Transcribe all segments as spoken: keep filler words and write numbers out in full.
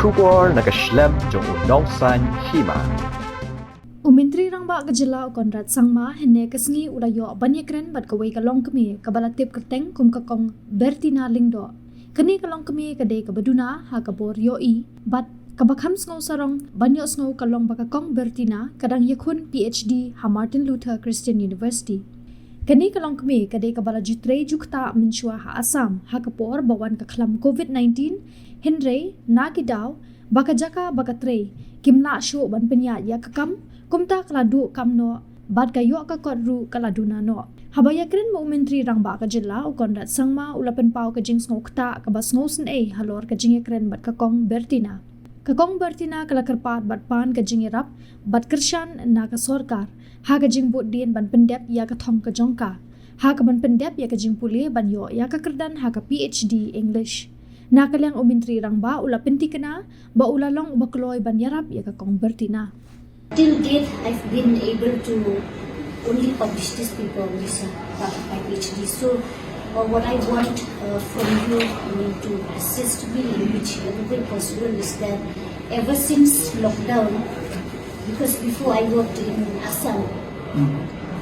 Khubor na ka shlem jong u nongsan hima. U Myntri Rangbah ka jylla u Conrad Sangma hynne ka sngi u la ïoh ban ïakren bad kawei ka longkmie kaba la tip kyrteng kum ka Kong Bertina Lyngdoh. Kane ka longkmie ka dei kaba duna ha ka bor ïohi bad kaba kham sngew sarong ban ïohsngew ka long ba ka Kong Bertina ka dang ïakhun P H D ha Martin Luther Christian University. Kane ka longkmie ka dei kaba la ju trei ju ktah mynshuwa ha Assam ha ka por ba wan ka khlam covid nineteen, hynrei na ki daw ba ka jaka ba ka trei kim lah shuh ban pynïaid ïa ka kam, kumta ka la duh kam noh bad ka ïoh ka kot ruh ka la duna noh. Haba ïakren bad u Myntri Rangbah ka jylla u Conrad Sangma u la pynpaw ka jingsngew ktah kaba sngewsynei halor ka jingïakren bad ka Kong Bertina. Ka Kong Bertina ka la kyrpad bad pan ka jingïarap bad kyrshan na ka sorkar ha ka jingbud dien ban pyndep ïa ka thong ka jong ka, ha kaban pyndep ïa ka jingpule ban ïoh ïa ka kyrdan ha ka P H D English. Na ka liang u Myntri Rangbah u la pyntikna ba u la long uba kloi ban ïarap ïa ka Kong Bertina. Till date, I've been able to only publish this paper on this uh, part of my P H D. So, uh, what I want uh, from you, I mean, to assist me in whichever way possible is that ever since lockdown, because before I worked in Assam,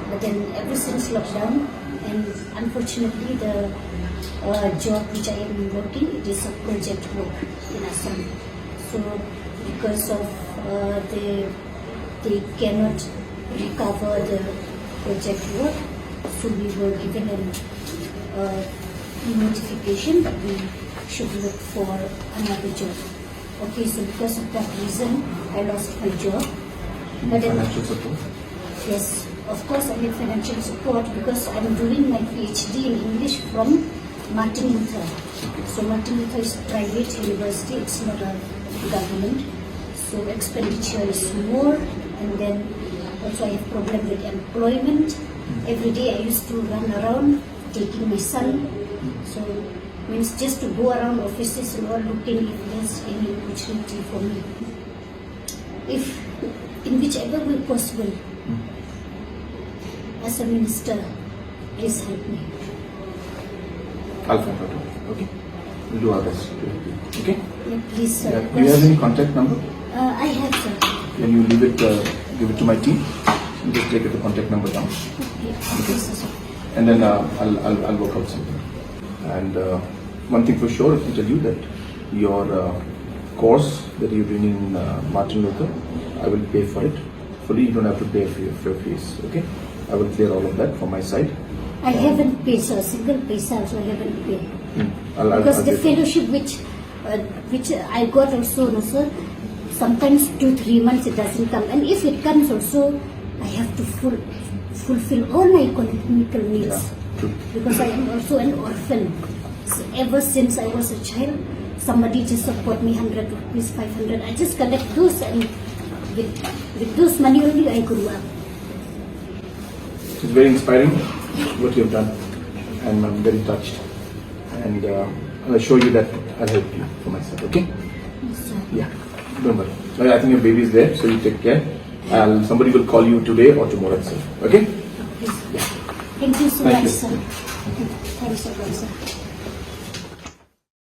but then ever since lockdown, and unfortunately the uh, job which I am working, it is a project work in Assam. So because of uh, the they cannot recover the project work, so we were given an uh, notification that we should look for another job. Okay, so because of that reason, I lost my job. But then, financial support? Yes, of course I need financial support because I'm doing my P H D in English from Martin Luther. So Martin Luther is a private university, it's not a government. So expenditure is more, and then also I have problem with employment. Every day I used to run around taking my son. So means just to go around offices and all looking if there's any opportunity for me. If in whichever way possible, as a minister, please help me. I'll find out. Okay. We'll do our best. Okay? Yeah, please, sir. Yeah. Do you have any contact number? Uh, I have, sir. Can you leave it, uh, give it to my team? Just take the contact number down. Okay, please, sir. And then uh, I'll, I'll, I'll work out something. And uh, one thing for sure, I can tell you that your uh, course that you're doing in uh, Martin Luther, I will pay for it fully. You don't have to pay for your, for your fees, okay? I will clear all of that from my side. I haven't paid, sir. A single paisa also I haven't paid. Hmm. I'll, I'll, because I'll the pay for it. Fellowship which uh, which I got also, no, sir. Sometimes two, three months it doesn't come. And if it comes also, I have to full, fulfill all my economical needs. Yeah, true. Because I am also an orphan. So ever since I was a child, somebody just support me hundred rupees, five hundred. I just collect those and with, with those money only I grew up. It's very inspiring what you have done, and I'm very touched. And uh, I'll assure you that I'll help you for myself, okay? Yes, sir. Yeah, don't worry. So I think your baby is there, so you take care. I'll, somebody will call you today or tomorrow itself, okay? Yes. Yeah. Thank you so much, sir. Thank you so much, sir.